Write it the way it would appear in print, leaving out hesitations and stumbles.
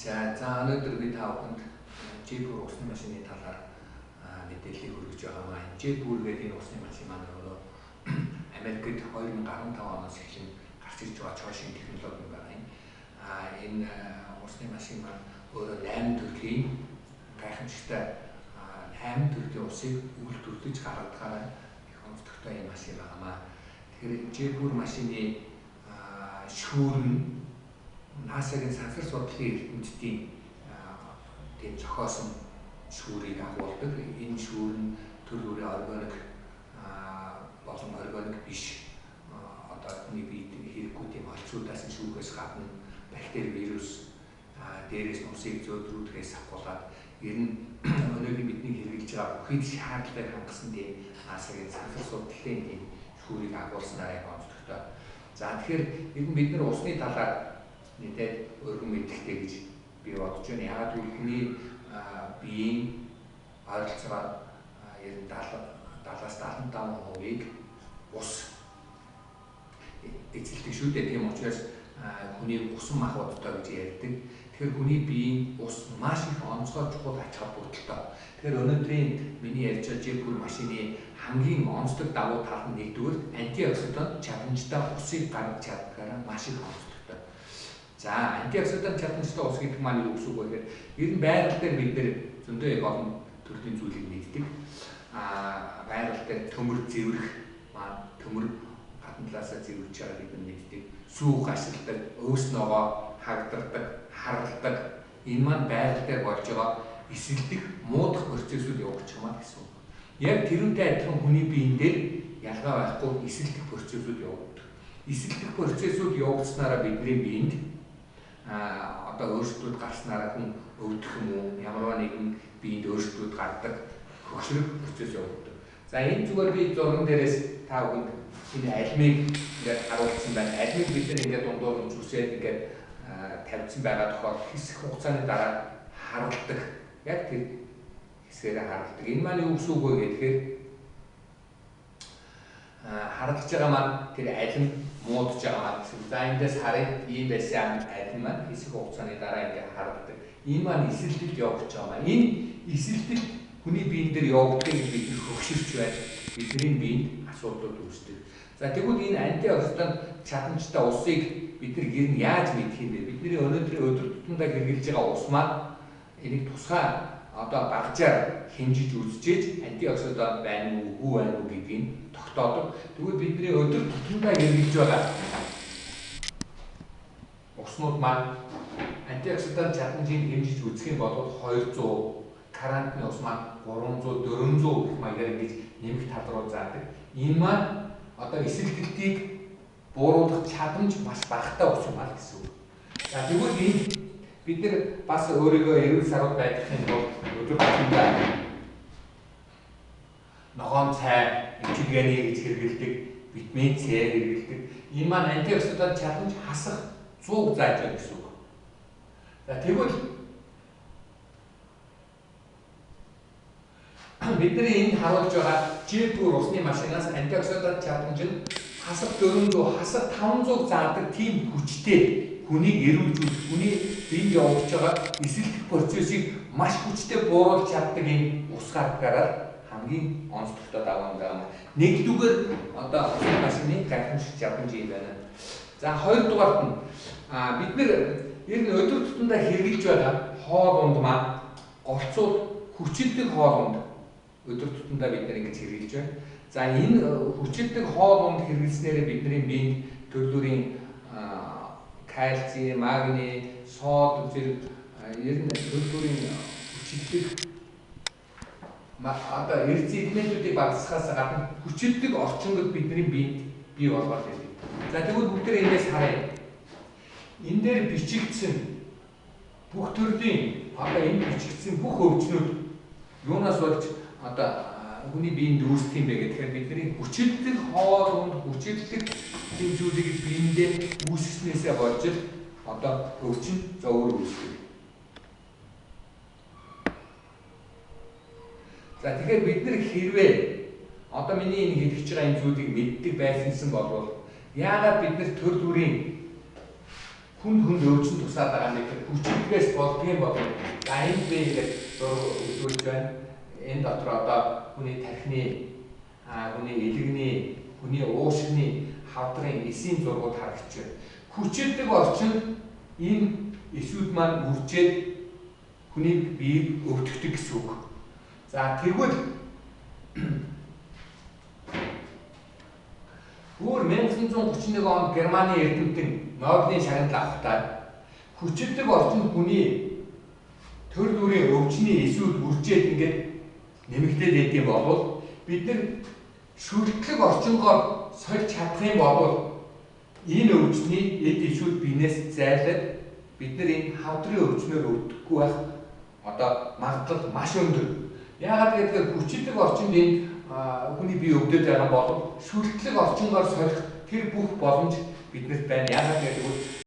За өнөөдөр би та бүхэнд Жэйпур усны машины талаар мэдээллийг хүргэж байгаа юм. Жэйпур гэдэг энэ усны машин маань өөрөө Америкт 2015 оноос эхлэн гарч ирж байгаа чоошин технологи юм байна. Энэ усны машин маань өөрөө 8 төрлийн гайхамшигтай 8 төрлийн усыг үйлдвэрлэж гаргадгаар их онцлогтой юм машин байна. Тэгэхээр Жэйпур машины шүүр нь NASA-гийн сансар судлалын эрдэмтдийн тийм зохиосон шүүрийг агуулдаг. Энэ шүүр нь төр бүрийн органик болон органик биш одоо хүний биед хэрэггүй тийм олцуудаас нь шүүхээс гадна бактери, вирус, дээрээс нь усыг зөөдрүүлэхээс авахуулаад ер нь өнөөгийн бидний хэрэглэж байгаа бүхий л шаардлагыг хангасан тийм NASA-гийн сансар судлалын тийм шүүрийг агуулснараа их онцлогтой. За тэгэхээр ер нь бид нар усны талаар нийтээд өргөн мэдлэгтэй гэж би бодож байна. Яагаад гэвэл хүний биеийн ойролцоогоор ер нь 70-аас 75%-ийг ус эзэлдэг шүү дээ. Тийм учраас хүний усан махбодтой гэж ярьдаг. Тэгэхээр хүний биеийн ус маш их онцгой чухал ач холбогдолтой. Тэгэхээр өнөөдрийн миний ярьж байгаа Жэйпур машины хамгийн онцлог давуу тал нь нэгдүгээр антиоксидант чадамжтай усыг гаргаж чаддгаараа маш их онцлогтой. За антиоксидант чадамжтай ус гэдэг маань юу гэсэн үг вэ гэхээр ер нь байгаль дээр бид нэр зөндөө их олон төрлийн зүйлийг нэгдэг. Байгаль дээр төмөр зэврэх маань төмөр гадна талаасаа зэвэрч байгаа бид нар нэгдэг. Сүү гашилдаг, өөс ногоо хагдардаг, харалдаг. Энэ маань байгаль дээр болж байгаа эсэлдэх, муудах процессыг явуулчих юм аа гэсэн үг. Яг тэрүүнтэй адилхан хүний биен дээр ялгаа байхгүй эсэлдэх процессыг явуулдаг. Эсэлдэх процессыг явуулснараа бидний биед одоо өөрчлөлтүүд гарснараа хүн өвдөх юм уу, ямарваа нэгэн биед өөрчлөлтүүд гардаг, хөгшрөх процесс явуулдаг. За энэ зүгээр би зурган дээрээс та бүхэнд энэ алимыг ингээд харуулсан байна. Алимыг бид нар ингээд дундуур нь зүсээд ингээд тавьсан байгаа тохиолдолд хэсэг хугацааны дараа харалдаг. Яг тэр хэсгээрээ харалдаг. Энэ маань юу гэсэн үг вэ гэхээр харагдаж байгаа маань тэр алим муудж байгаа маань гэсэн. За эндээс харъя, ийм байсан алим маань хэсэг хугацааны дараа ингээд харагддаг. Энэ маань эсэлдэлд явагдаж байгаа маань. Энэ эсэлдэл хүний биен дээр явагдахыг бид нар хөгшөрч байна. Бидний биед асуудлууд үүсдэг. За тэгвэл энэ антиоксидант чадамжтай усыг бид нар гэр нь яаж мэдэх юм бэ? Бидний өнөөдрийн өдөр тутамдаа хэрэглэж байгаа ус маань энийг тусгай одоо багжаар хэмжиж үзчихэж антиоксидант байна уу, үгүй байна уу гэдгийг тогтоодог. Тэгвэл бидний өдөр тутамдаа хэрэглэж байгаа уснууд маань антиоксидант чадамжийг хэмжиж үзэх юм бол 200, карантны ус маань 300, 400 гэх маягаар ингэж нэмэх тал руу заадаг. Энэ маань одоо эсэлтэлтийг бууруулах чадамж маш багатай ус юм аа гэсэн үг. За тэгвэл энэ бид нар бас өөрийгөө эрүүл сарууд байхын тулд өдөр тутамдаа ногоон цай, эмчилгээний гэж хэрэглэдэг, витамин С хэрэглэдэг. Энэ маань антиоксидант чадамж хасах 100 зааж байна гэсэн үг. За тэгвэл бидний энд харуулж байгаа Жэйпур усны машинаас антиоксидант чадамж нь хасах 400, хасах 500 заадаг тийм хүчтэй хүнийг эрүүлжүүлэх, хүний биед явуулж байгаа эсэлдэх процессыг маш хүчтэй бууруулж чаддаг энэ ус гардгаараа хамгийн онцлогтой давуу юм байна. Нэгдүгээр одоо усны машины гайхамшиг чадамж юм байна. За хоёрдугаарт нь бид нэр ер нь өдөр тутамдаа хэрэглэж байгаа хоол унд маань голцууд хүчилдэг хоол унд өдөр тутамдаа бид нар ингэж хэрэглэж байна. За энэ хүчилдэг хоол унд хэрэглэснээрээ бидний биед төрлөрийн кальци, магний, сод зэрэг ер нь төрлөрийн хүчилдэг одоо эрдэс элементүүдийг багасгахаас гадна хүчилдэг орчингод бидний биед бий болгоод ирдэг. За тэгвэл бүгдээ эндээс харъя. Энэ дээр бичигдсэн бүх төрлийн одоо энэ бичигдсэн бүх өвчнүүд юунаас болж одоо хүний биед үүсдэг юм бэ гэхээр бидний хүчилдэг хоол унд, хүчилдэг тийм зүйлийг биендээ үүсгэснээсээ болж л одоо өвчин зовөр үүсдэг. За тэгэхээр бид нар хэрвээ одоо миний энэ хэлж байгаа энэ зүйлийг мэддэг байсансан болвол яагаад бид нар төр бүрийн Хүн өвчин тусаад байгаа нэг хүчилдгээс болдгийн болов. За энд би ингээд зураг үзүүлж байна. Энэ дотор одоо хүний тархины, хүний элэгний, хүний уушигны хавдрын эсийн зургууд харагдаж байна. Хүчилдэг орчинд энэ эсүүд маань үржээд хүний биеийг өвдөгдөг гэсэн үг. За тэгвэл бүр 1931 онд Германы эрдэмтэн Нобелийн шагнал авахдаа хүчилдэг орчинд хүний төр дүрийн өвчний эсүүд үржээд ингээд нэмэгдээд идэм болвол бид нар шүлтлэг орчингоор сольж чадах юм бол энэ өвчний эд эсүүд биенээс зайлаад бид нар энэ хавдрын өвчнөөр өвдөхгүй байх одоо магадлал маш өндөр. Яагаад гэвэл хүчилдэг орчинд энэ хүний бие өвдөд байгаа бол шүлтлэг орчингоор солих тэр бүх боломж биднэрт байна. Яагаад гэвэл